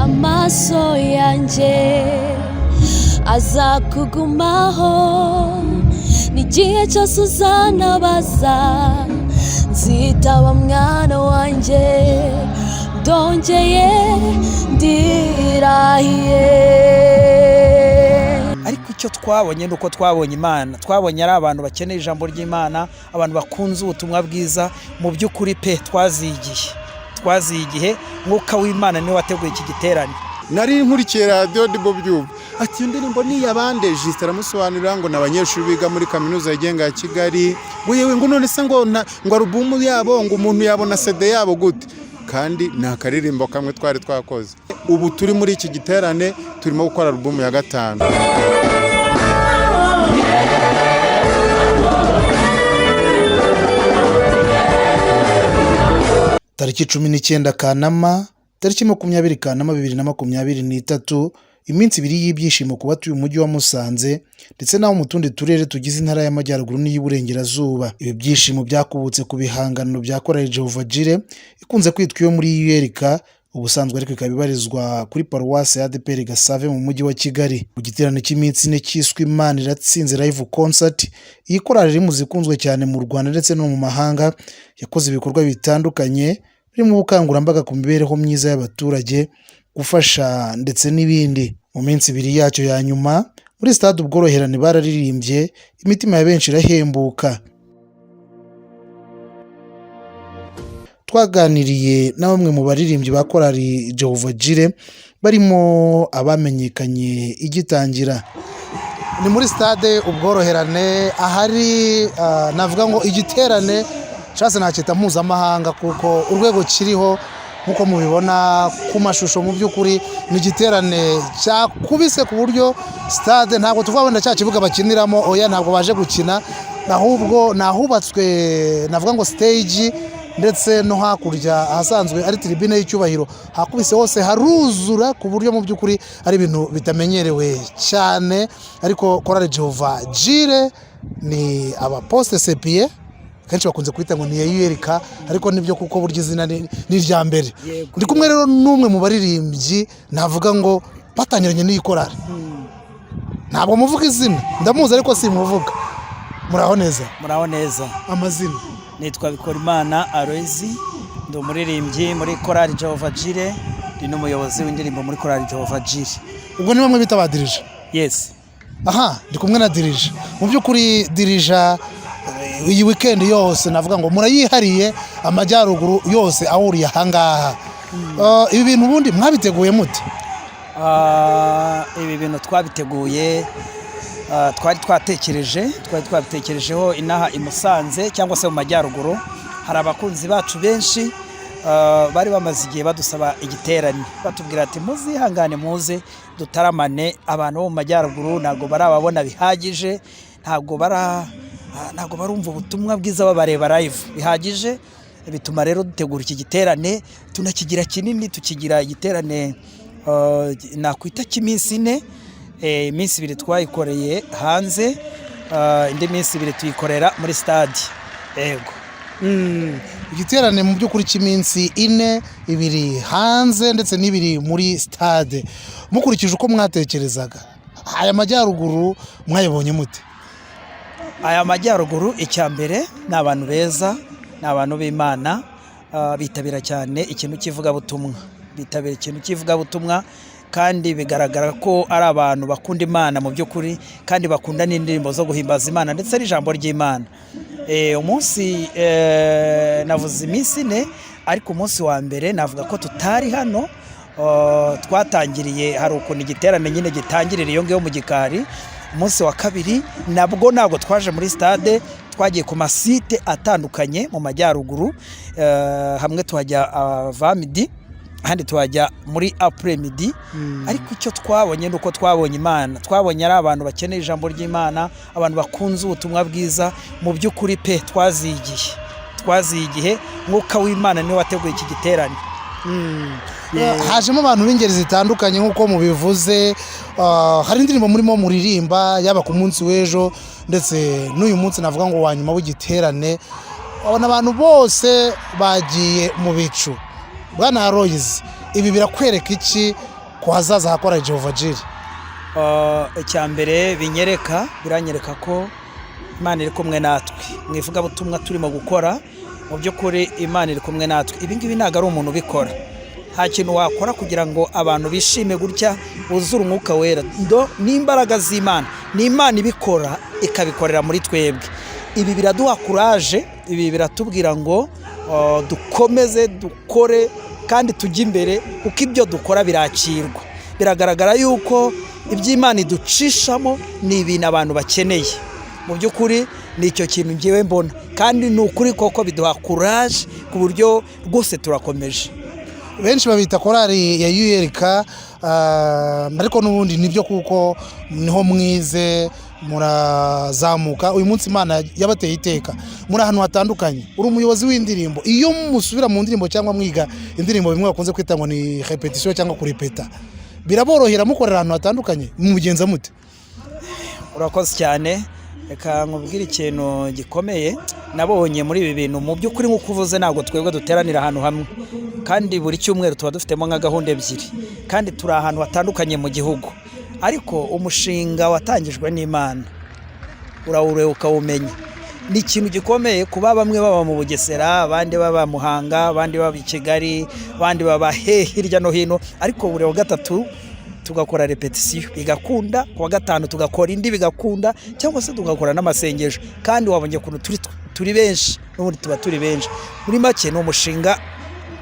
Amaso yanjye azakugumaho n'igihe cyose uzanabaza, nzitaba mwana wanjye, ndongeye ndirahiye. Ariko icyo twabonye ni uko twabonye Imana, twabonye ari abantu bakeneye ijambo ry'Imana, abantu bakunze ubutumwa bwiza. Mu by'ukuri pe, twaziye igihe, twaziye igihe. Mwuka w'Imana niwe wateguye iki giterane. Nari nkurikiye radiyo ndimo byumva, ati: "Iyo ndirimbo ni iy'abande?" Jisita aramusobanurira ngo ni abanyeshuri biga muri Kaminuza Yigenga ya Kigali. Ngo yewe, ngo none se ngo alubumu yabo, ngo umuntu yabona CD yabo gute? Kandi ni akaririmbo kamwe twari twakoze. Ubu turi muri iki giterane, turimo gukora alubumu ya gatanu. Tariki 19 Kanama, tariki 20 Kanama 2023, iminsi 2 y'ibyishimo ku batuye umujyi wa Musanze ndetse n'abo mu tundi turere tugize Intara y'Amajyaruguru n'iy'Iburengerazuba. Ibi byishimo byakubutse ku bihangano bya Korali Jehovah Jireh, ikunze kwitwa iyo muri ULK ubusanzwe, ariko ikaba ibarizwa kuri Paruwasi ya ADEPR Gasave mu mujyi wa Kigali. Mu giterane cy'iminsi 4 cyiswe Imana Iratsinze Live Concert, iyi korali iri mu zikunzwe cyane mu Rwanda ndetse no mu mahanga, yakoze ibikorwa bitandukanye birimo ubukangurambaga ku mibereho myiza y'abaturage, gufasha ndetse n'ibindi. Mu minsi 2 yacyo ya nyuma, muri Stade Ubworoherane bararirimbye, imitima ya benshi irahembuka. Twaganiriye na bamwe mu baririmbyi ba korali Jehovah Jireh, barimo abamenyekanye igitangira. Ni muri Stade Ubworoherane ahari navuga ngo igiterane nshatse nacyita mpuzamahanga, kuko urwego kiriho nk'uko mubibona ku mashusho, mu by'ukuri ni igiterane cyakubise ku buryo stade, ntabwo tuvuga wenda cya kibuga bakiniramo, oya, ntabwo baje gukina, ahubwo ni ahubatswe navuga ngo stage, ndetse no hakurya ahasanzwe ari tribune y'icyubahiro, hakubise hose haruzura ku buryo mu by'ukuri ari ibintu bitamenyerewe cyane. Ariko Korali Jehovah Jireh ni abaposte sepiye, kenshi bakunze kwita ngo ni ULK, ariko nibyo kuko burya izina ni irya mbere. Ndi kumwe rero n'umwe mu baririmbyi navuga ngo batangiranye n'iyi korali. Ntabwo muvuga izina, ndamuzi ariko simuvuga. Muraho neza? Muraho neza. Amazina? Nitwa Bikorimana Aloyizi, ndi umuririmbyi muri Korali Jehovah Jireh, ndi n'umuyobozi w'indirimbo muri Korali Jehovah Jireh. Ubwo ni bamwe bita ba dirija? Yes. Aha ndi kumwe na dirija. Mu by'ukuri dirija, iyi weekend yose navuga ngo murayihariye, amajyaruguru yose ahuriye ahangaha. Ibi bintu ubundi mwabiteguye mute? Ibi bintu twabiteguye, twari twatekereje, twari twabitekerejeho inaha i Musanze cyangwa se mu majyaruguru hari abakunzi bacu benshi, bari bamaze igihe badusaba igiterane, batubwira ati: "Muzihangane muze dutaramane, abantu bo mu majyaruguru ntabwo barababona bihagije, ntabwo barumva ubutumwa bwiza babareba live bihagije." Bituma rero dutegura iki giterane, tunakigira kinini, tukigira igiterane nakwita cy'iminsi 4. Iminsi 2 twayikoreye hanze, indi minsi 2 tuyikorera muri stade, yego. Igiterane mu by'ukuri cy'iminsi 4, 2 hanze ndetse n'ibiri muri stade. Mukurikije uko mwatekerezaga, aya majyaruguru mwayabonye mute? Aya majyaruguru, icya mbere ni abantu beza, ni abantu b'Imana, bitabira cyane ikintu cy'ivugabutumwa, bitabira ikintu cy'ivugabutumwa, kandi bigaragara ko ari abantu bakunda Imana mu by'ukuri, kandi bakunda n'indirimbo zo guhimbaza Imana ndetse n'ijambo ry'Imana. Umunsi navuze iminsi 4, ariko umunsi wa mbere navuga ko tutari hano. Twatangiriye, hari ukuntu igiterane nyine gitangirira iyo ngiyo mu gikari. Umunsi wa kabiri nabwo ntabwo twaje muri stade, twagiye ku masite atandukanye mu majyaruguru. Hamwe tuhajya avant-midi, ahandi tuhajya muri après-midi. Ariko icyo twabonye ni uko twabonye Imana, twabonye ari abantu bakeneye ijambo ry'Imana, abantu bakunze ubutumwa bwiza. Mu by'ukuri pe, twaziye igihe, twaziye igihe. Mwuka w'Imana niwe wateguye iki giterane. Hajemo abantu b'ingeri zitandukanye nk'uko mubivuze. Hari indirimbo murimo muririmba, yaba ku munsi w'ejo ndetse n'uyu munsi navuga ngo wa nyuma w'igiterane, abona abantu bose bagiye mu bicu. Bwana Aloyizi, ibi birakwereka iki? ku hazaza ha korali Jehovah Jireh? Icya mbere binyereka, biranyereka ko Imana iri kumwe natwe mu ivugabutumwa turimo gukora. Mu by'ukuri Imana iri kumwe natwe. Ibi ngibi ntabwo ari umuntu ubikora. Nta kintu wakora kugira ngo abantu bishime gutya, buzure Umwuka Wera. Ndo n'imbaraga z'Imana, ni Imana ibikora, ikabikorera muri twebwe. Ibi biraduha courage, ibi biratubwira ngo dukomeze dukore kandi tujye imbere, kuko ibyo dukora birakirwa. Biragaragara yuko iby'Imana iducishamo ni ibintu abantu bakeneye. Mu by'ukuri ni icyo kintu ngewe mbona, kandi ni ukuri koko biduha courage ku buryo rwose turakomeje. Benshi babita korali ya ULK, ariko n'ubundi nibyo, kuko niho mwize murazamuka. Uyu munsi Imana yabateye iteka muri ahantu hatandukanye. Uri umuyobozi w'indirimbo. Iyo musubira mu ndirimbo cyangwa mwiga indirimbo, bimwe bakunze kwita ngo ni répétition cyangwa kurepeta, biraborohera mukorera ahantu hatandukanye? Mugenza mute? Urakoze cyane. Reka nkubwire ikintu gikomeye nabonye muri ibi bintu. Mu by'ukuri, nk'uko uvuze, ntabwo twebwe duteranira ahantu hamwe, kandi buri cyumweru tuba dufitemo nka gahunda ebyiri, kandi turi ahantu hatandukanye mu gihugu. Ariko umushinga watangijwe n'Imana urawureba ukawumenya. Ni ikintu gikomeye kuba bamwe baba mu Bugesera, abandi baba Muhanga, abandi baba i Kigali, abandi baba he hirya no hino, ariko buri wa gatatu tugakora répétition bigakunda, ku wa gatanu tugakora indi bigakunda, cyangwa se tugakora n'amasengesho. Kandi wabonye ukuntu turi benshi, n'ubundi tuba turi benshi. Muri make ni umushinga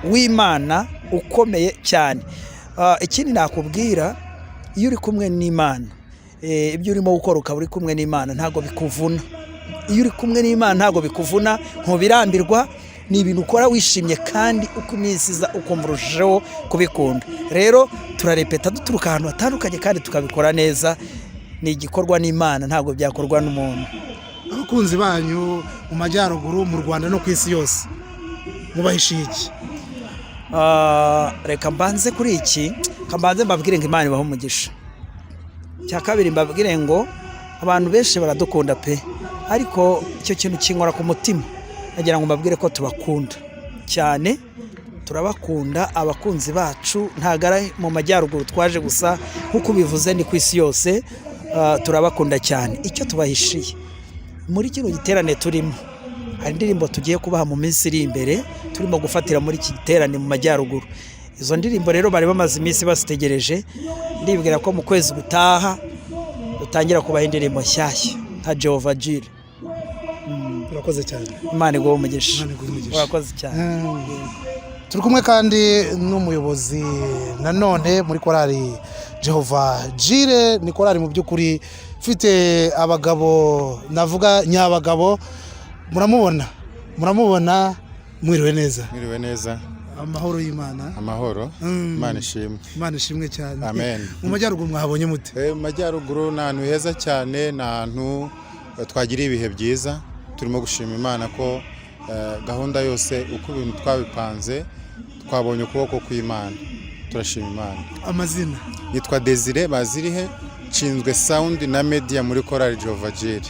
w'Imana ukomeye cyane. Ikindi nakubwira, iyo uri kumwe n'Imana, ibyo urimo gukora ukaba uri kumwe n'Imana, ntabwo bikuvuna. Iyo uri kumwe n'Imana ntabwo bikuvuna, ntubirambirwa. Ni ibintu ukora wishimye, kandi uko iminsi iza ukumva urushijeho kubikunda. Rero turarepeta duturuka ahantu hatandukanye kandi tukabikora neza. Ni igikorwa n'Imana, ntabwo byakorwa n'umuntu. Abakunzi banyu mu majyaruguru, mu Rwanda no ku isi yose, mubahishiye iki? Reka mbanze kuri iki, reka mbanze mbabwire ngo Imana ibahe umugisha. Icya kabiri, mbabwire ngo abantu benshi baradukunda pe, ariko icyo kintu kinkora ku mutima. Nagira ngo mbabwire ko tubakunda cyane, turabakunda abakunzi bacu. Ntabwo ari mu majyaruguru twaje gusa, nk'uko ubivuze, ni ku isi yose. Turabakunda cyane. Icyo tubahishiye muri kino giterane turimo, hari indirimbo tugiye kubaha mu minsi iri imbere, turimo gufatira muri iki giterane mu majyaruguru. Izo ndirimbo rero bari bamaze iminsi bazitegereje. Ndibwira ko mu kwezi gutaha dutangira kubaha indirimbo nshyashya nka Jehovah Jireh. Urakoze cyane. Imana iguhe umugisha. Imana iguhe umugisha. Urakoze cyane. Turi kumwe kandi n'umuyobozi nanone muri korali Jehovah Jireh. Ni korali mu by'ukuri ifite abagabo, navuga nyabagabo. Muramubona, muramubona. Mwiriwe neza? Mwiriwe neza. Amahoro y'Imana. Amahoro. Imana ishimwe. Imana ishimwe cyane. Amen. Mu majyaruguru mwahabonye mute? Mu majyaruguru ni ahantu heza cyane, ni ahantu twagiriye ibihe byiza. Turimo gushima Imana ko gahunda yose uko ibintu twabipanze, twabonye ukuboko kw'Imana. Turashima Imana. Amazina? Nitwa Desire Bazirihe, nshinzwe sound na media muri korali Jehovah Jireh.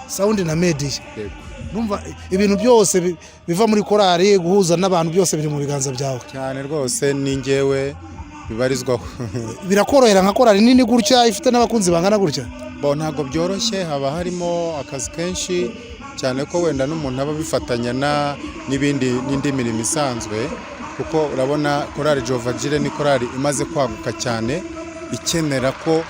Sound na media? Yego. Numva ibintu byose biva muri korali, guhuza n'abantu, byose biri mu biganza byawe. Cyane rwose, ni njyewe bibarizwaho. Birakorohera nka korali nini gutya, ifite n'abakunzi bangana gutya? Bo, ntabwo byoroshye, haba harimo akazi kenshi cyane, ko wenda n'umuntu aba abifatanya na n'ibindi n'indi mirimo isanzwe, kuko urabona korali Jehovah Jireh ni korali imaze kwaguka cyane, ikenera ko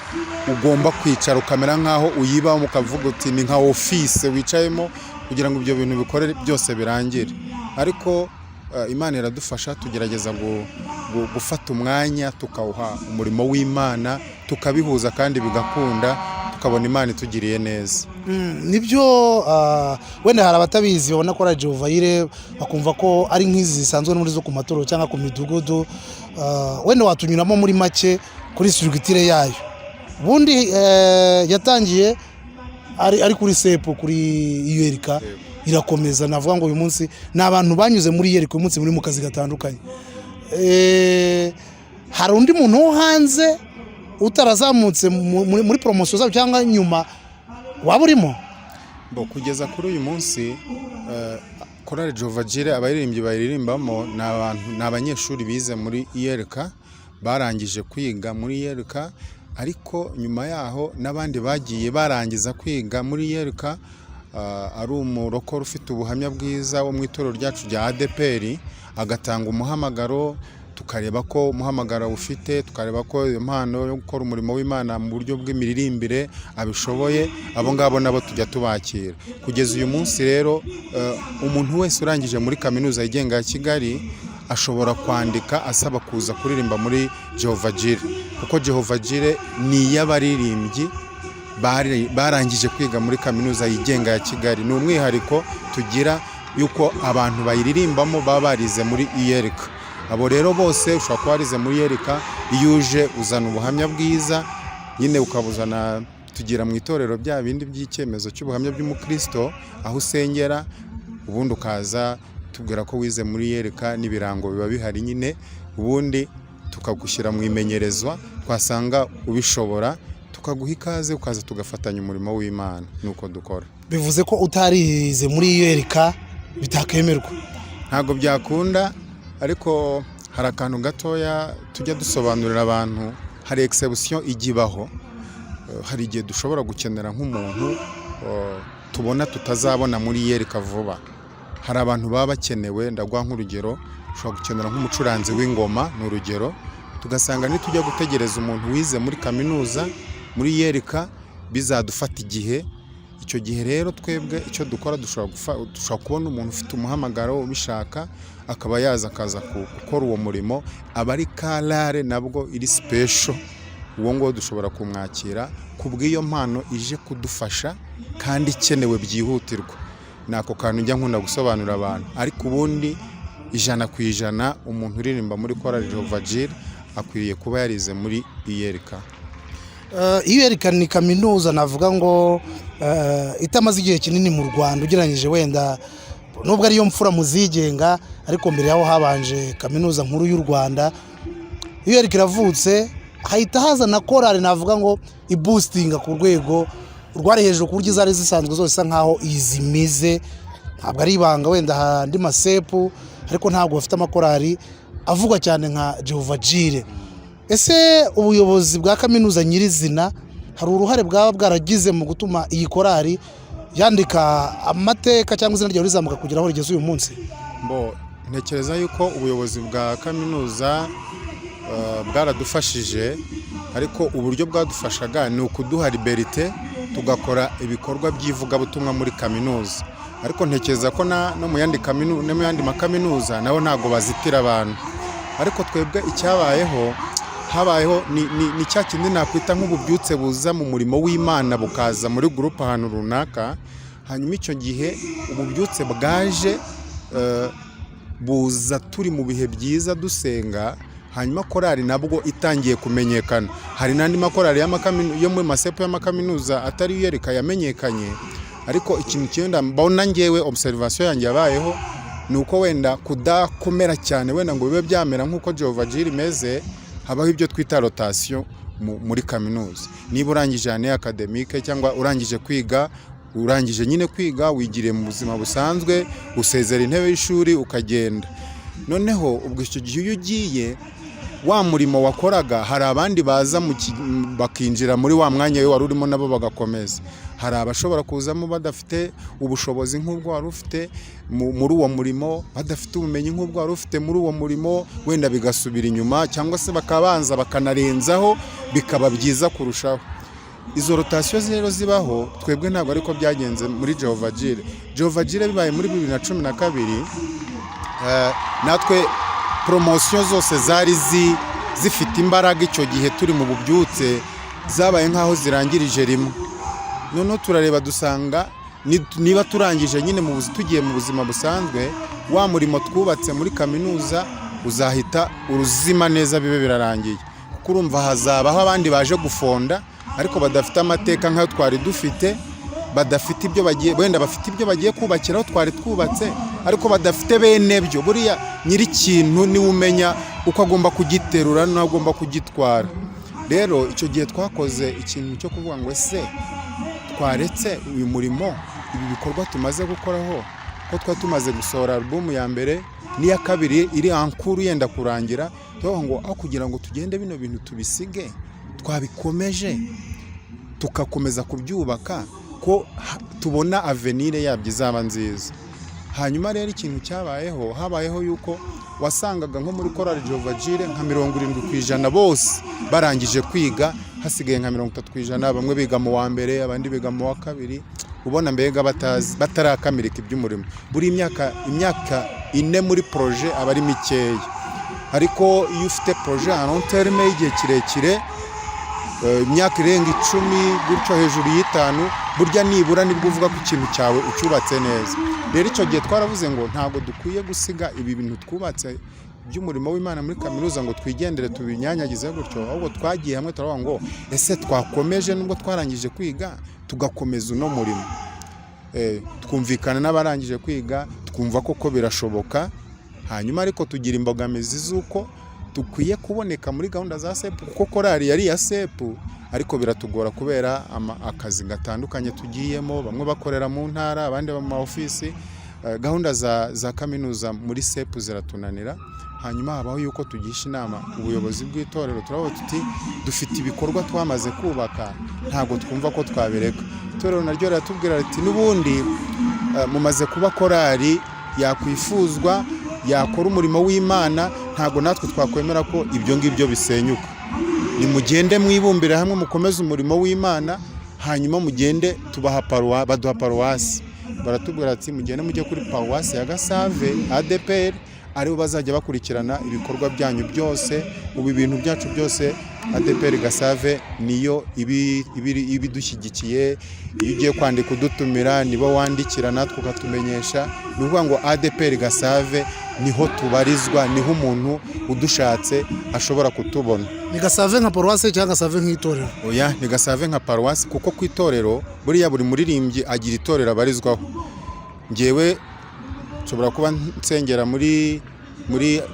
ugomba kwicara ukamera nk'aho uyibamo, ukavuga uti ni nka office wicayemo, kugira ngo ibyo bintu bikore byose birangire. Ariko Imana iradufasha, tugerageza gufata umwanya tukawuha umurimo w'Imana, tukabihuza kandi bigakunda, tukabona Imana itugiriye neza. Nibyo. Wenda hari abatabizi, babona ko ari Jehovah Jireh bakumva ko ari nk'izi zisanzwe muri zo ku matorero cyangwa ku midugudu. Wenda watunyuramo muri make kuri structure yayo. Ubundi yatangiye ari kuri sepu, kuri ULK, irakomeza. Navuga ngo uyu munsi ni abantu banyuze muri ULK, uyu munsi muri mu kazi gatandukanye. Hari undi muntu wo hanze utarazamutse muri promotion zabo cyangwa nyuma waba urimo? Bo, kugeza kuri uyu munsi, korali Jehovah Jireh, abaririmbyi bayiririmbamo ni abantu, ni abanyeshuri bize muri ULK. Barangije kwiga muri ULK, ariko nyuma yaho n'abandi bagiye barangiza kwiga muri ULK, ari umurokore ufite ubuhamya bwiza wo mu itorero ryacu rya ADEPR, agatanga umuhamagaro, tukareba ko umuhamagaro ufite, tukareba ko iyo mpano yo gukora umurimo w'Imana mu buryo bw'imiririmbire abishoboye. Abo ngabo nabo tujya tubakira kugeza uyu munsi. Rero umuntu wese urangije muri Kaminuza Yigenga ya Kigali ashobora kwandika asaba kuza kuririmba muri Jehovah Jireh, kuko Jehovah Jireh ni iy'abaririmbyi barangije kwiga muri Kaminuza Yigenga ya Kigali. Ni umwihariko tugira yuko abantu bayiririmbamo baba barize muri ULK. Abo rero bose, ushobora kuba warize muri ULK, iyo uje uzana ubuhamya bwiza nyine, ukabuzana, tugira mu itorero bya bindi by'icyemezo cy'ubuhamya by'umukristo, aho usengera, ubundi ukaza tubwira ko wize muri ULK n'ibirango biba bihari nyine, ubundi tukagushyira mu imenyerezwa, twasanga ubishobora tukaguha ikaze, ukaza tugafatanya umurimo w'Imana. Nuko dukora. Bivuze ko utarize muri ULK bitakemerwa? Ntabwo byakunda, ariko hari akantu gatoya tujya dusobanurira abantu. Hari exception ijya ibaho. Hari igihe dushobora gukenera nk'umuntu tubona tutazabona muri ULK vuba. Hari abantu baba bakenewe. Ndaguha nk'urugero, ushobora gukenera nk'umucuranzi w'ingoma, ni urugero, tugasanga nitujya gutegereza umuntu wize muri kaminuza muri ULK bizadufata igihe. Icyo gihe rero twebwe icyo dukora, dushobora kubona umuntu ufite umuhamagaro ubishaka, akaba yaza akaza gukora uwo murimo. Aba ari karare nabwo iri special. Uwo nguwo dushobora kumwakira ku bw'iyo mpano ije kudufasha kandi ikenewe byihutirwa. Ni ako kantu njya nkunda gusobanurira abantu. Ariko ubundi 100% umuntu uririmba muri korali Jehovah Jireh akwiriye kuba yarize muri ULK. ULK ni kaminuza navuga ngo itamaze igihe kinini mu Rwanda ugereranyije wenda, nubwo ariyo mfura mu zigenga, ariko mbere yaho habanje Kaminuza Nkuru y'u Rwanda. ULK iravutse, hahita haza na korali navuga ngo iboostinga ku rwego rwari hejuru, ku buryo izari zisanzwe zose isa nkaho izimize. Ntabwo ari ibanga, wenda hari andi masepu, ariko ntabwo bafite amakorali avugwa cyane nka Jehovah Jireh. Ese ubuyobozi bwa kaminuza nyirizina hari uruhare bwaba bwaragize mu gutuma iyi korali yandika amateka cyangwa izina ryawe rizamuka kugera aho rigeze uyu munsi? Mbo ntekereza yuko ubuyobozi bwa kaminuza bwaradufashije, ariko uburyo bwadufashaga ni ukuduha liberté tugakora ibikorwa by'ivugabutumwa muri kaminuza. Ariko ntekereza ko no mu yandi makaminuza nabo ntabwo bazitira abantu. Ariko twebwe icyabayeho, habayeho ni cya kindi nakwita nk'ububyutse buza mu murimo w'Imana, bukaza muri groupe ahantu runaka. Hanyuma icyo gihe ububyutse bwaje, buza turi mu bihe byiza dusenga, hanyuma korali nabwo itangiye kumenyekana. Hari n'andi makorali yo muri masepo y'amakaminuza atari ULK yamenyekanye. Ariko ikintu cyenda mbona ngewe, observation yanjye yabayeho, ni uko wenda kudakomera cyane wenda ngo bibe byamera nk'uko Jehovah Jireh imeze, habaho ibyo twita rotation muri kaminuza. Niba urangije année académique cyangwa urangije kwiga, urangije nyine kwiga, wigiriye mu buzima busanzwe, usezera intebe y'ishuri ukagenda. Noneho ubwo icyo gihe iyo ugiye, wa murimo wakoraga hari abandi baza bakinjira muri wa mwanya we wari urimo, nabo bagakomeza. Hari abashobora kuzamo badafite ubushobozi nk'ubwo wari ufite muri uwo murimo, badafite ubumenyi nk'ubwo wari ufite muri uwo murimo, wenda bigasubira inyuma cyangwa se bakabanza bakanarenzaho bikaba byiza kurushaho. Izo rotation rero zibaho. Twebwe ntabwo ariko byagenze muri Jehovah Jireh. Jehovah Jireh bibaye muri 2012, natwe promotion zose zari zifite imbaraga icyo gihe turi mu bubyutse zabaye nk'aho zirangirije rimwe. Noneho turareba dusanga niba turangije nyine tugiye mu buzima busanzwe, wa murimo twubatse muri kaminuza uzahita uruzima neza bibe birarangiye, kuko urumva hazabaho abandi baje gufonda ariko badafite amateka nk'ayo twari dufite, badafite ibyo bagiye, wenda bafite ibyo bagiye kubakiraho twari twubatse, ariko badafite bene byo. Buriya nyir'ikintu niwe umenya uko agomba kugiterura n'aho agomba kugitwara. Rero icyo gihe twakoze ikintu cyo kuvuga ngo: ese twaretse uyu murimo, ibi bikorwa tumaze gukoraho? Ko twari tumaze gusohora alubumu ya mbere n'iya kabiri iri en cours yenda kurangira, tuvuga ngo aho kugira ngo tugende bino bintu tubisige, twabikomeje tugakomeza kubyubaka, ko tubona avenir yabyo izaba nziza. Hanyuma rero ikintu cyabayeho, habayeho yuko wasangaga nko muri korali Jehovah Jireh nka 70% bose barangije kwiga, hasigaye nka 30%, bamwe biga mu wa mbere, abandi biga mu wa kabiri, ubona mbega batazi, batarakamirika iby'umurimo. Buri imyaka 4 muri projet aba ari mikeya, ariko iyo ufite projet à long terme y'igihe kirekire, imyaka irenga 10 gutyo, hejuru y'itanu, burya nibura nibwo uvuga ko ikintu cyawe ucyubatse neza. Rero icyo gihe twaravuze ngo ntabwo dukwiye gusiga ibi bintu twubatse by'umurimo w'Imana muri kaminuza ngo twigendere tubinyanyagize gutyo, ahubwo twagiye hamwe turavuga ngo ese twakomeje nubwo twarangije kwiga, tugakomeza uno murimo? Twumvikana n'abarangije kwiga, twumva koko birashoboka. Hanyuma ariko tugira imbogamizi z'uko dukwiye kuboneka muri gahunda za CEP, kuko korali yari iya CEP, ariko biratugora kubera akazi gatandukanye tugiyemo, bamwe bakorera mu ntara, abandi mu ma ofisi. Gahunda za kaminuza muri CEP ziratunanira. Hanyuma habaho yuko tugisha inama ubuyobozi bw'itorero, turavuga tuti dufite ibikorwa twamaze kubaka, ntabwo twumva ko twabireka. Itorero naryo riratubwira riti n'ubundi mumaze kuba korali yakwifuzwa, yakora umurimo w'Imana, ntabwo natwe twakwemera ko ibyo ngibyo bisenyuka. Nimugende mwibumbire hamwe, mukomeze umurimo w'Imana, hanyuma mugende tubaha baduha paruwasi. Baratubwira ati mugende mujye kuri paruwasi ya Gasave ADPR, aribo bazajya bakurikirana ibikorwa byanyu byose. Ubu ibintu byacu byose ADPR Gasave niyo ibidushyigikiye. Iyo ugiye kwandika udutumira, nibo wandikira, natwe ukatumenyesha. Ni ukuvuga ngo ADPR Gasave niho tubarizwa, niho umuntu udushatse ashobora kutubona. Ni Gasave nka paruwasi cyangwa Gasave nk'itorero? Oya, ni Gasave nka paruwasi, kuko ku itorero buriya buri muririmbyi agira itorero abarizwaho. Ngewe nshobora kuba nsengera muri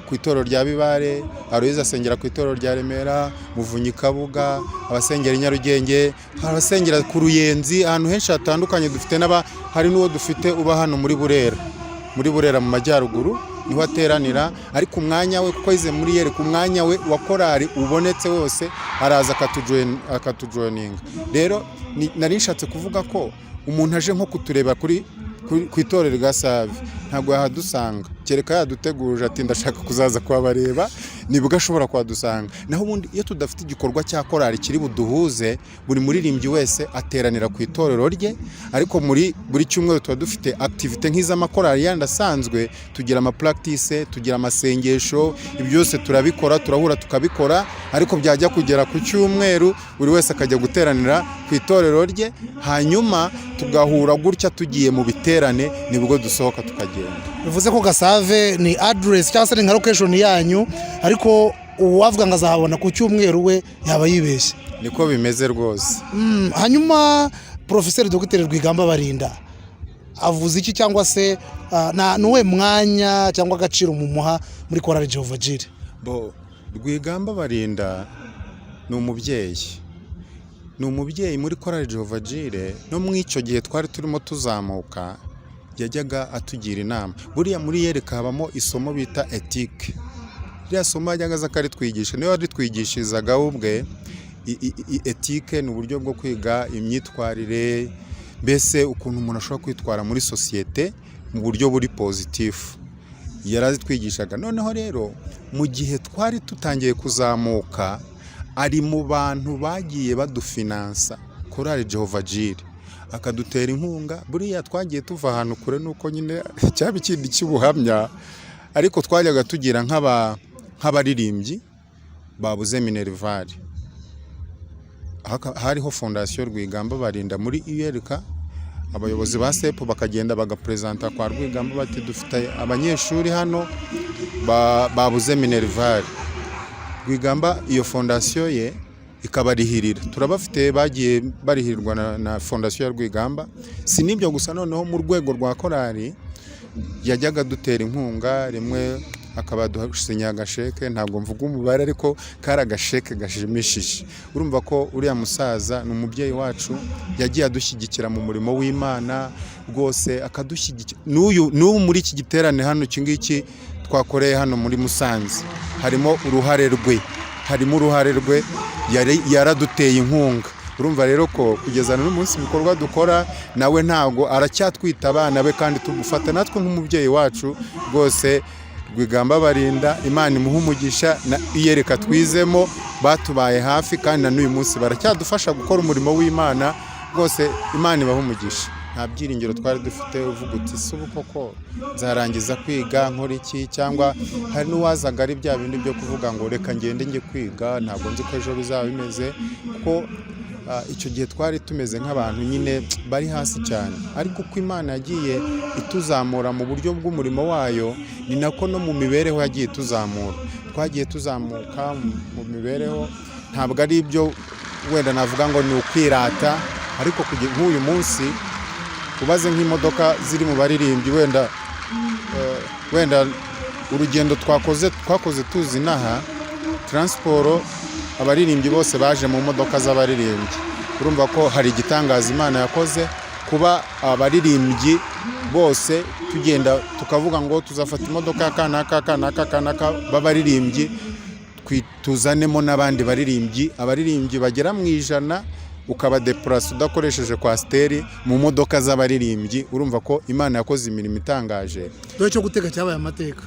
ku itorero rya Bibare, Aloyizi asengera ku itorero rya Remera, Muvunyi Kabuga, abasengera i Nyarugenge, hari abasengera ku Ruyenzi, ahantu henshi hatandukanye. Dufite n'aba, hari n'uwo dufite uba hano muri Burera mu majyaruguru niho ateranira, ariko umwanya we, kuko yize muri yereka, umwanya we wa korali ubonetse wose araza akatujoininga. Rero nari nshatse kuvuga ko umuntu aje nko kutureba ku itorero rya Save ntabwo yahadusanga, kereka yaduteguje ati ndashaka kuzaza kuhabareba, nibwo ashobora kuhadusanga. Naho ubundi iyo tudafite igikorwa cya korali kiri buduhuze, buri muririmbyi wese ateranira ku itorero rye. Ariko muri buri cyumweru tuba dufite activité nk'iz'amakorali yandi asanzwe, tugira amapractice, tugira amasengesho, ibyo byose turabikora, turahura tukabikora, ariko byajya kugera ku cyumweru buri wese akajya guteranira ku itorero rye, hanyuma tugahura gutya tugiye mu biterane, nibwo dusohoka tukagenda. Bivuze ko Gasave ni address cyangwa se ni nka location yanyu, ariko uwavuga ngo azahabona ku cyumweru we yaba yibeshye. Niko bimeze rwose. Hanyuma Porofeseri Dogiteri Rwigamba Barinda avuze iki, cyangwa se ni uwuhe mwanya cyangwa agaciro mumuha muri korali Jehovah Jireh? Bo Rwigamba Barinda ni umubyeyi, ni umubyeyi muri korali Jehovah Jireh. No mu icyo gihe twari turimo tuzamuka yajyaga atugira inama. Buriya muri yereka habamo isomo bita éthique, ririya somo yajyaga aza akaritwigisha, niyo yaritwigishirizaga we ubwe. Éthique ni uburyo bwo kwiga imyitwarire, mbese ukuntu umuntu ashobora kwitwara muri sosiyete mu buryo buri positif, yarazitwigishaga. Noneho rero mu gihe twari tutangiye kuzamuka, ari mu bantu bagiye badufinansa korali Jehovah Jireh, akadutera inkunga. Buriya twagiye tuva ahantu kure, nuko nyine cyaba ikindi cy'ubuhamya, ariko twajyaga tugira nk'abaririmbyi babuze minerval, hariho fondation Rwigamba Barinda muri ULK, abayobozi ba CEP bakagenda bagaperezanta kwa Rwigamba bati dufite abanyeshuri hano babuze minerval. Rwigamba iyo fondation ye ikabarihirira, turabafite bagiye barihirirwa na fondation ya Rwigamba. Si n'ibyo gusa, noneho mu rwego rwa korali yajyaga dutera inkunga rimwe. Akaba yadusinyiye agasheke, ntabwo mvuga umubare, ariko kari agasheke gashimishije. Urumva ko uriya musaza ni umubyeyi wacu, yagiye adushyigikira mu murimo w'Imana rwose, akadushyigikira n'uyu n'ubu muri iki giterane hano, iki ngiki twakoreye hano muri Musanze, harimo uruhare rwe, harimo uruhare rwe, yaraduteye inkunga. Urumva rero ko kugeza n'uyu munsi ibikorwa dukora nawe ntabwo aracyatwita abana be, kandi tugufata natwe nk'umubyeyi wacu rwose. Rwigamba Barinda, Imana imuha umugisha, na iyereka twizemo batubaye hafi, kandi na n'uyu munsi baracyadufasha gukora umurimo w'Imana rwose. Imana ibaha umugisha. Nta byiringiro twari dufite, uvuga uti: "Se ubu koko nzarangiza kwiga nkora iki?" Cyangwa hari n'uwazaga ari bya bindi byo kuvuga ngo: "Reka ngende njye kwiga, ntabwo nzi ko ejo bizaba bimeze." Kuko icyo gihe twari tumeze nk'abantu nyine bari hasi cyane, ariko uko Imana yagiye ituzamura mu buryo bw'umurimo wayo, ni nako no mu mibereho yagiye ituzamura. Twagiye tuzamuka mu mibereho. Ntabwo ari ibyo wenda navuga ngo ni ukwirata, ariko nk'uyu munsi ubaze nk'imodoka ziri mu baririmbyi, wenda urugendo twakoze tuzi inaha, transport, abaririmbyi bose baje mu modoka z'abaririmbyi. Urumva ko hari igitangaza Imana yakoze, kuba abaririmbyi bose tugenda tukavuga ngo tuzafata imodoka ya kanaka, kanaka, kanaka b'abaririmbyi, tuzanemo n'abandi baririmbyi, abaririmbyi bagera mu 100, ukabadepurasa udakoresheje coaster mu modoka z'abaririmbyi. Urumva ko Imana yakoze imirimo itangaje. Dore cyo gutega cyabaye amateka.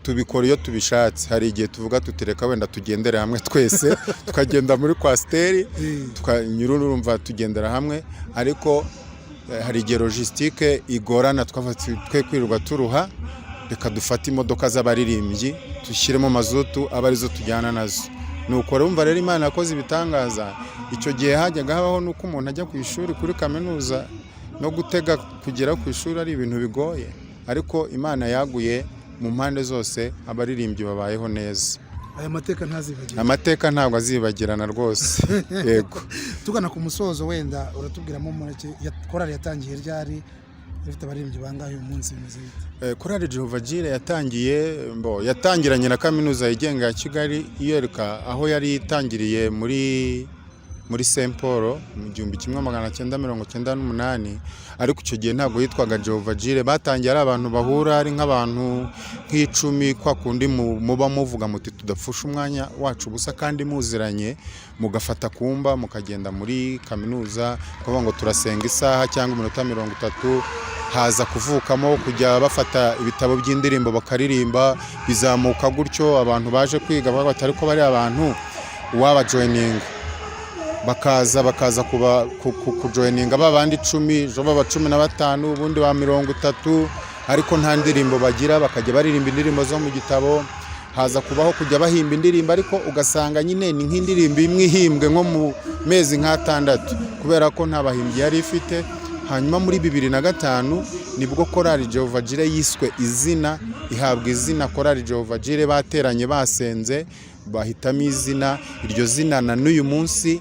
Tubikora iyo tubishatse. Hari igihe tuvuga tutireka wenda tugendere hamwe twese, tukagenda muri coaster, tukanyura, urumva tugendera hamwe. Ariko hari igihe logistique igorana, twafata twe kwirirwa turuha, reka dufate imodoka z'abaririmbyi dushyiremo mazutu, abe arizo tujyana nazo. Nuko urumva rero Imana yakoze ibitangaza. Icyo gihe hajyaga habaho n'uko umuntu ajya ku ishuri kuri kaminuza, no gutega kugera ku ishuri ari ibintu bigoye, ariko Imana yaguye mu mpande zose, abaririmbyi babayeho neza. Aya mateka ntazibagirwe. Amateka ntabwo azibagirana rwose, yego. Tugana ku musozo, wenda uratubwiramo make korali yatangiye ryari, ifite abaririmbyi bangahe, uyu munsi bimeze bite? Korali Jehovah Jireh yatangiye, mbo yatangiranye na Kaminuza Yigenga ya Kigali iyereka, aho yari itangiriye muri Saint Paul mu 1998, ariko icyo gihe ntabwo yitwaga Jehovah Jireh. Batangiye ari abantu bahura ari nk'abantu nk'icumi, kwa kundi muba muvuga muti: "Tudapfusha umwanya wacu ubusa kandi muziranye", mugafata kumba mukagenda muri kaminuza kuvuga ngo turasenga isaha cyangwa iminota 30. Haza kuvukamo kujya bafata ibitabo by'indirimbo bakaririmba, bizamuka gutyo. Abantu baje kwiga bavuga bati: "Ariko bari abantu uwabajoyininga", bakaza kuba kujoyininga ba bandi 10, ejo baba 15, ubundi ba 30, ariko nta ndirimbo bagira, bakajya baririmba indirimbo zo mu gitabo. Haza kubaho kujya bahimba indirimbo, ariko ugasanga nyine ni nk'indirimbo imwe ihimbwe nko mu mezi nk'atandatu, kubera ko nta bahimbyi yari ifite. Hanyuma muri 2005 nibwo Korali Jehovah Jireh yiswe izina, ihabwa izina Korali Jehovah Jireh. Bateranye, basenze, bahitamo izina. Iryo zina na n'uyu munsi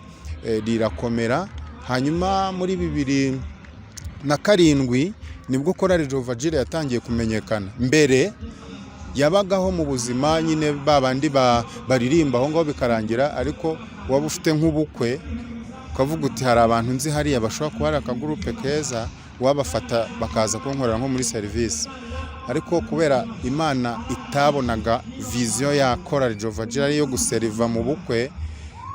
rirakomera. Hanyuma muri 2007 nibwo Korali Jehovah Jireh yatangiye kumenyekana. Mbere yabagaho mu buzima nyine, ba bandi baririmba aho ngaho bikarangira, ariko waba ufite nk'ubukwe ukavuga uti: "Hari abantu nzi hariya bashobora kuba ari akagurupe keza, wabafata bakaza kunkorera nko muri serivisi." Ariko kubera Imana itabonaga vision ya Korali Jehovah Jireh ari iyo guseriva mu bukwe,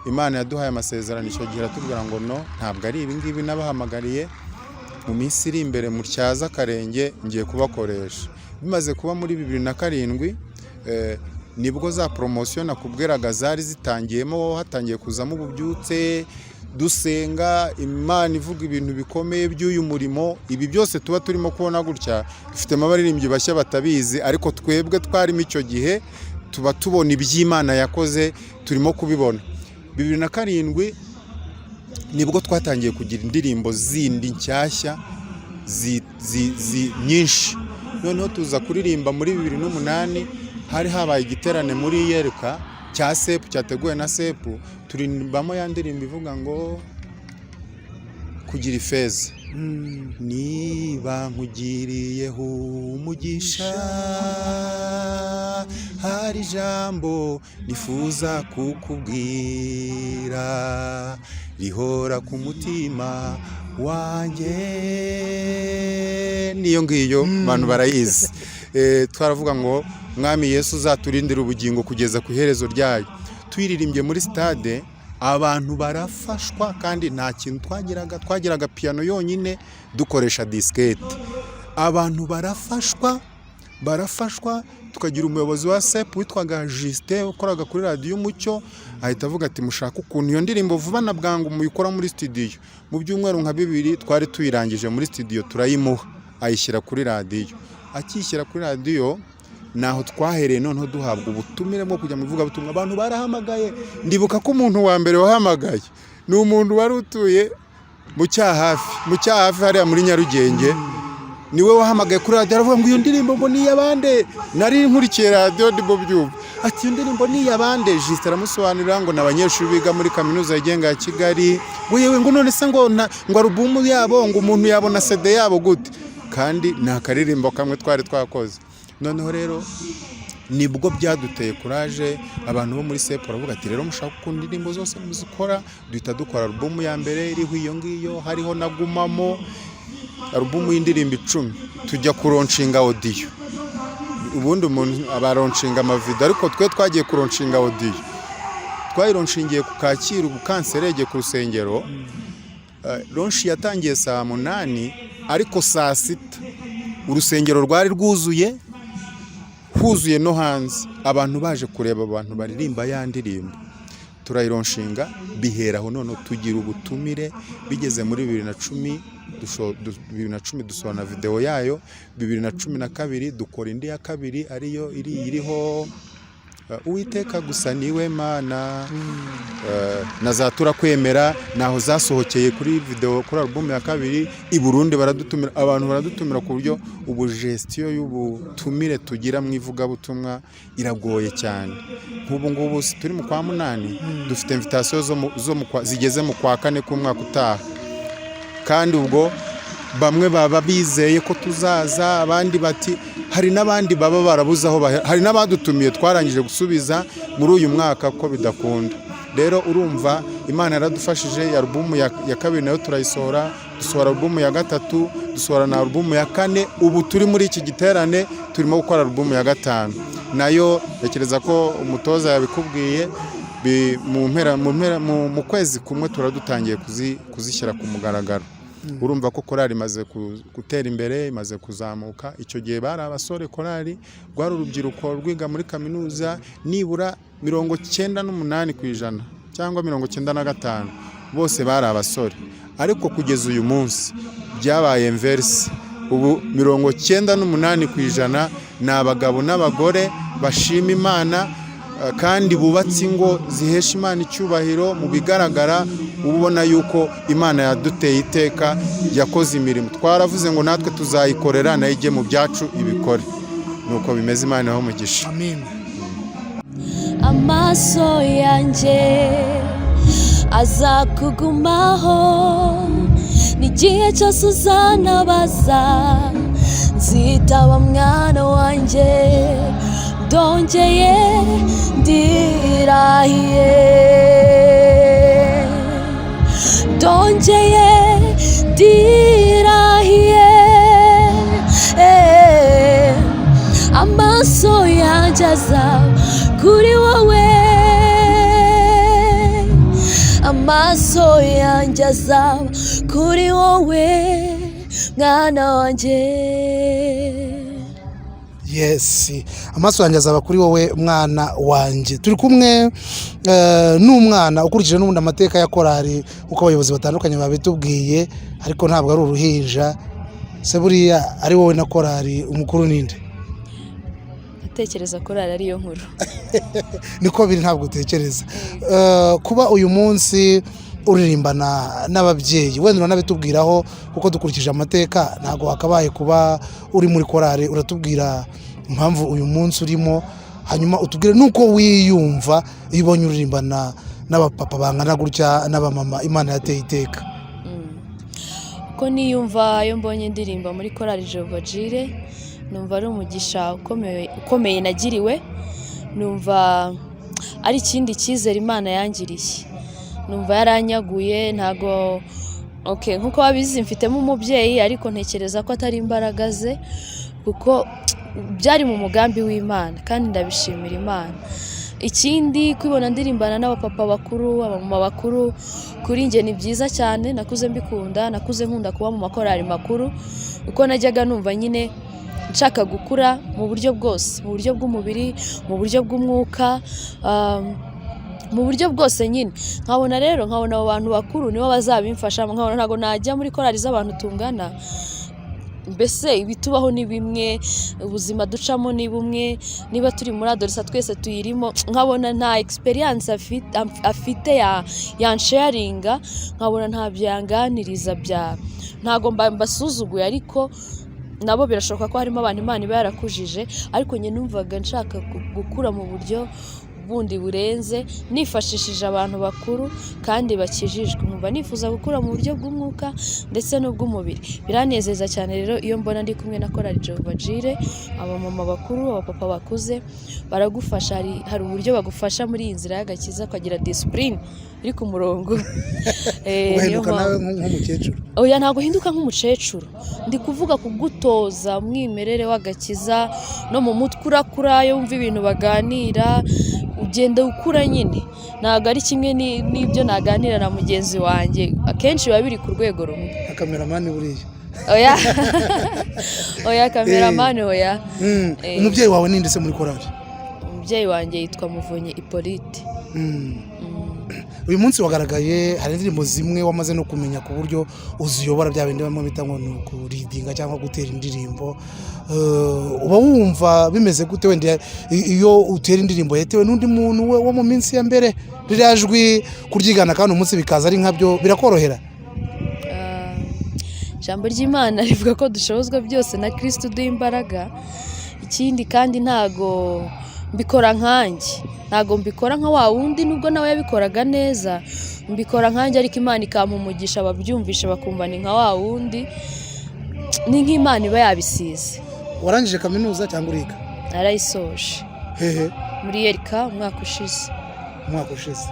Imana yaduhaye amasezerano icyo gihe, iratubwira ngo: "No, ntabwo ari ibi ngibi nabahamagariye. Mu minsi iri imbere mutyaze akarenge, ngiye kubakoresha." Bimaze kuba muri 2007, nibwo za promotion nakubwiraga zari zitangiyemo, hatangiye kuzamo ububyutse, dusenga Imana ivuga ibintu bikomeye by'uyu murimo. Ibi byose tuba turimo kubona gutya, dufitemo abaririmbyi bashya batabizi, ariko twebwe twarimo icyo gihe tuba tubona iby'Imana yakoze, turimo kubibona. 2007 nibwo twatangiye kugira indirimbo zindi nshyashya nyinshi. Noneho tuza kuririmba muri 2008, hari habaye igiterane muri Yereka cya CEP, cyateguwe na CEP, turirimbamo ya ndirimbo ivuga ngo kugira ifeza. Niba nkugiriyeho umugisha, hari ijambo nifuza kukubwira rihora ku mutima wanjye. Niyo ngiyo, abantu barayizi. Twaravuga ngo: "Mwami Yesu, uzaturindire ubugingo kugeza ku iherezo ryayo." Tuyiririmbye muri stade, abantu barafashwa, kandi nta kintu twagiraga, twagiraga piyano yonyine, dukoresha disikete. Abantu barafashwa, barafashwa. Tukagira umuyobozi wa SEP witwaga Justin, ukoraga kuri Radiyo Umucyo, ahita avuga ati: "Mushaka ukuntu iyo ndirimbo vuba na bwangu muyikora muri studio." Mu byumweru nka 2 twari tuyirangije muri studio, turayimuha, ayishyira kuri radiyo. Akishyira kuri radiyo, naho twahereye noneho duhabwa ubutumire bwo kujya mu ivugabutumwa. Abantu barahamagaye. Ndibuka ko umuntu wa mbere wahamagaye ni umuntu wari utuye mu Cyahafi hariya muri Nyarugenge. Niwe wahamagaye kuri radiyo, aravuga ngo: "Iyo ndirimbo ngo ni iy'abande?" Nari nkurikiye radiyo ndimo byumva. Ati: "Iyo ndirimbo ni iy'abande?" Justin aramusobanurira ngo ni abanyeshuri biga muri Kaminuza Yigenga ya Kigali. Ngo: "Yewe," ngo, "none se ngo ngo alubumu yabo, ngo umuntu yabona CD yabo gute?" Kandi ni akaririmbo kamwe twari twakoze. Noneho rero nibwo byaduteye courage. Abantu bo muri SEP baravuga ati: "Rero mushaka ukuntu indirimbo zose muzikora." Duhita dukora alubumu ya mbere iriho iyo ngiyo, hariho na Gumamo, alubumu y'indirimbo 10. Tujya kulaunchinga audio. Ubundi umuntu abalaunchinga amavideo, ariko twe twagiye kulaunchinga audio. Twayilaunchingiye ku Kacyiru, ku Kanserege, ku rusengero. Launch yatangiye saa 8, ariko saa 6 urusengero rwari rwuzuye, huzuye no hanze, abantu baje kureba abantu baririmba ya ndirimbo. Turayilaunchinga, bihera aho. Noneho tugira ubutumire bigeze muri 2010, 2010 dusohora na videwo yayo. 2012 dukora indi ya kabiri, ariyo iri iriho "Uwiteka gusa niwe Mana" na za "Turakwemera", naho zasohokeye kuri video, kuri album ya kabiri. I Burundi baradutumira, abantu baradutumira, ku buryo ubu gestion y'ubutumire tugira mu ivugabutumwa iragoye cyane. Nk'ubu ngubu si turi mu kwa munani, dufite invitation zo mu zigeze mu kwa kane k'umwaka utaha. Kandi ubwo bamwe baba bizeye ko tuzaza, abandi bati hari n'abandi baba barabuze aho bahera. Hari n'abadutumiye twarangije gusubiza muri uyu mwaka ko bidakunda. Rero urumva, Imana yaradufashije. Alubumu ya kabiri nayo turayisohora, dusohora alubumu ya gatatu, dusohora na alubumu ya kane. Ubu turi muri iki giterane, turimo gukora alubumu ya gatanu. Nayo ntekereza ko umutoza yabikubwiye. Mu mpera mu kwezi kumwe turadutangiye kuzishyira ku mugaragaro. Urumva ko korali imaze gutera imbere, imaze kuzamuka. Icyo gihe bari abasore, korali rwari urubyiruko rwiga muri kaminuza, nibura 98% cyangwa 95 bose bari abasore. Ariko kugeza uyu munsi byabaye inverse, ubu 98% ni abagabo n'abagore bashima Imana, kandi bubatse ingo zihesha Imana icyubahiro. Mu bigaragara uba ubona yuko Imana yaduteye iteka, yakoze imirimo. Twaravuze ngo natwe tuzayikorera, nayo ijye mu byacu ibikore. Nuko bimeze. Imana ibahe umugisha. Amen. Amaso yanjye azakugumaho n'igihe cyose uzanabaza, nzitaba mwana wanjye. Ndongeye ndirahiye, ndongeye ndirahiye, amaso yanjye azaba kuri wowe, amaso yanjye azaba kuri wowe, mwana wanjye. Yes, amaso yanjye azaba kuri wowe, mwana wanjye. Turi kumwe n'umwana ukurikije n'ubundi amateka ya korali uko abayobozi batandukanye babitubwiye, ariko ntabwo ari uruhinja. Se buriya ari wowe na korali, umukuru ninde? Ndatekereza korali ariyo nkuru. Niko biri, ntabwo utekereza. Kuba uyu munsi uririmbana n'ababyeyi, wenda uranabitubwiraho, kuko dukurikije amateka ntabwo wakabaye kuba uri muri korali. Uratubwira impamvu uyu munsi urimo, hanyuma utubwire n'uko wiyumva iyo ubonye uririmbana n'abapapa bangana gutya n'abamama Imana yateye iteka. Uko niyumva iyo mbonye indirimbo muri korali Jehovah Jireh, numva ari umugisha ukomeye nagiriwe, numva ari ikindi cyizere Imana yangiriye, numva yaranyaguye. Ntago okay, nkuko wabizi mfitemo umubyeyi, ariko ntekereza ko atari imbaraga ze, kuko byari mu mugambi w'Imana kandi ndabishimira Imana. Ikindi, kwibona ndirimbana n'abapapa bakuru, abamama bakuru, kuri njye ni byiza cyane. Nakuze mbikunda, nakuze nkunda kuba mu makorali makuru, kuko najyaga numva nyine nshaka gukura mu buryo bwose, mu buryo bw'umubiri, mu buryo bw'umwuka, mu buryo bwose nyine. Nkabona rero, nkabona abo bantu bakuru nibo bazabimfasha, nkabona ntabwo najya muri korali z'abantu tungana. Mbese ibitubaho ni bimwe, ubuzima ducamo ni bumwe, niba turi muri adolescence twese tuyirimo. Nkabona nta experience afite yansharinga, nkabona ntabyo yanganiriza bya ntabwo mbasuzuguye, ariko nabo birashoboka ko harimo abantu Imana iba yarakujije, ariko njye numvaga nshaka gukura mu buryo bundi burenze nifashishije abantu bakuru kandi bakijijwe, nkumva nifuza gukura mu buryo bw'umwuka ndetse n'ubw'umubiri. Biranezeza cyane rero iyo mbona ndi kumwe na korali Jehovah Jireh, abamama bakuru, abapapa bakuze baragufasha. Hari uburyo bagufasha muri iyi nzira y'agakiza, ukagira discipline iri ku murongo. Niyo Ugahinduka nawe mpamvu. nk'umukecuru? Oya, ntabwo uhinduka nk'umukecuru. Ndi kuvuga kugutoza umwimerere w'agakiza, no mu mutwe urakura. Iyo wumva ibintu baganira ugenda ukura nyine. Ntabwo ari kimwe n'ibyo naganira na mugenzi wanjye, akenshi biba biri ku rwego rumwe. Nka cameraman buriya? Oya, oya, cameraman oya. Umubyeyi wawe ninde se muri korali? Umubyeyi wanjye yitwa Muvunyi Hippolyte. Uyu munsi wagaragaye, hari indirimbo zimwe wamaze no kumenya ku buryo uziyobora, bya bindi bamwe bita ngo ni ukuridinga cyangwa gutera indirimbo. Uba wumva bimeze gute wenda iyo utera indirimbo yatewe n'undi muntu we wo mu minsi ya mbere, ririya jwi kuryigana kandi umunsi bikaza ari nkabyo, birakorohera? Ijambo ry'Imana rivuga ko dushobozwa byose na Kristo uduha imbaraga. Ikindi kandi, ntago mbikora nkanjye, ntago mbikora nka wa wundi, nubwo nawe yabikoraga neza. Mbikora nkanjye, ariko Imana ikampa umugisha, ababyumvisha bakumva ni nka wa wundi, ni nk'Imana iba yabisize. Warangije kaminuza cyangwa uriga? Narayisoje. Hehe? Muri ULK umwaka ushize. Umwaka ushize.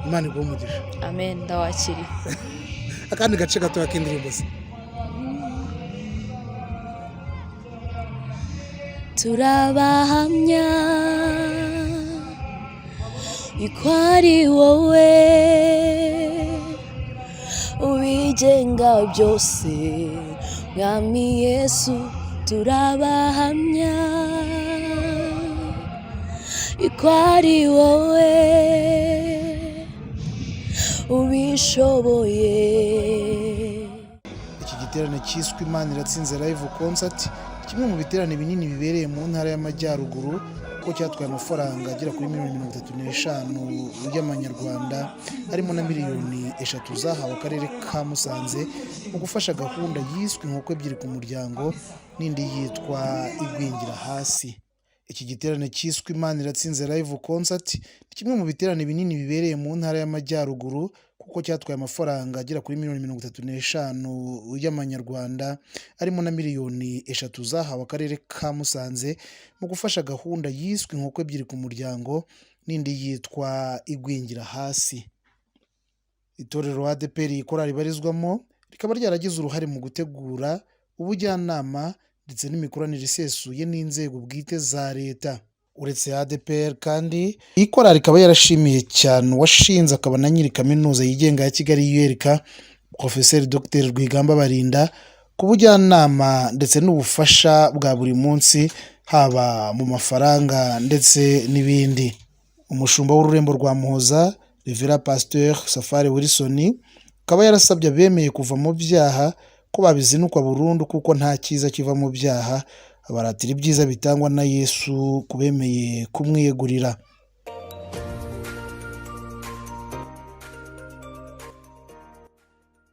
Imana iguhe umugisha. Amen, ndawakiriye. Akandi gace gatoya k'indirimbo ze. Turabahamya yuko ari wowe ubigenga byose, Mwami Yesu. Turabahamya yuko ari wowe ubishoboye. Iki giterane cyiswe Imana Iratsinze Live Concert, kimwe mu biterane binini bibereye mu Ntara y'Amajyaruguru, kuko cyatwaye amafaranga agera kuri miliyoni 35 y'amanyarwanda, harimo na miliyoni 3 zahawe akarere ka Musanze mu gufasha gahunda yiswe Inkoko Ebyiri ku Muryango n'indi yitwa Igwingira Hasi. Iki giterane cyiswe Imana Iratsinze Live Concert ni kimwe mu biterane binini bibereye mu Ntara y'Amajyaruguru, kuko cyatwaye amafaranga agera kuri miliyoni 35 y'amanyarwanda, harimo na miliyoni 3 zahawe akarere ka Musanze mu gufasha gahunda yiswe Inkoko Ebyiri ku Muryango n'indi yitwa Igwingira Hasi. Itorero ADEPR korali ibarizwamo rikaba ryaragize uruhare mu gutegura ubujyanama ndetse n'imikoranire isesuye n'inzego bwite za leta. Uretse ADEPR kandi, iyi korali ikaba yarashimiye cyane uwashinze akaba na nyiri Kaminuza Yigenga ya Kigali ULK, Profeseri Dr Rwigamba Barinda, ku bujyanama ndetse n'ubufasha bwa buri munsi, haba mu mafaranga ndetse n'ibindi. Umushumba w'ururembo rwa Muhoza, Reverend Pasteur Safari Wilson, akaba yarasabye abemeye kuva mu byaha ko babizinukwa burundu, kuko nta cyiza kiva mu byaha, abaratira ibyiza bitangwa na Yesu ku bemeye kumwiyegurira.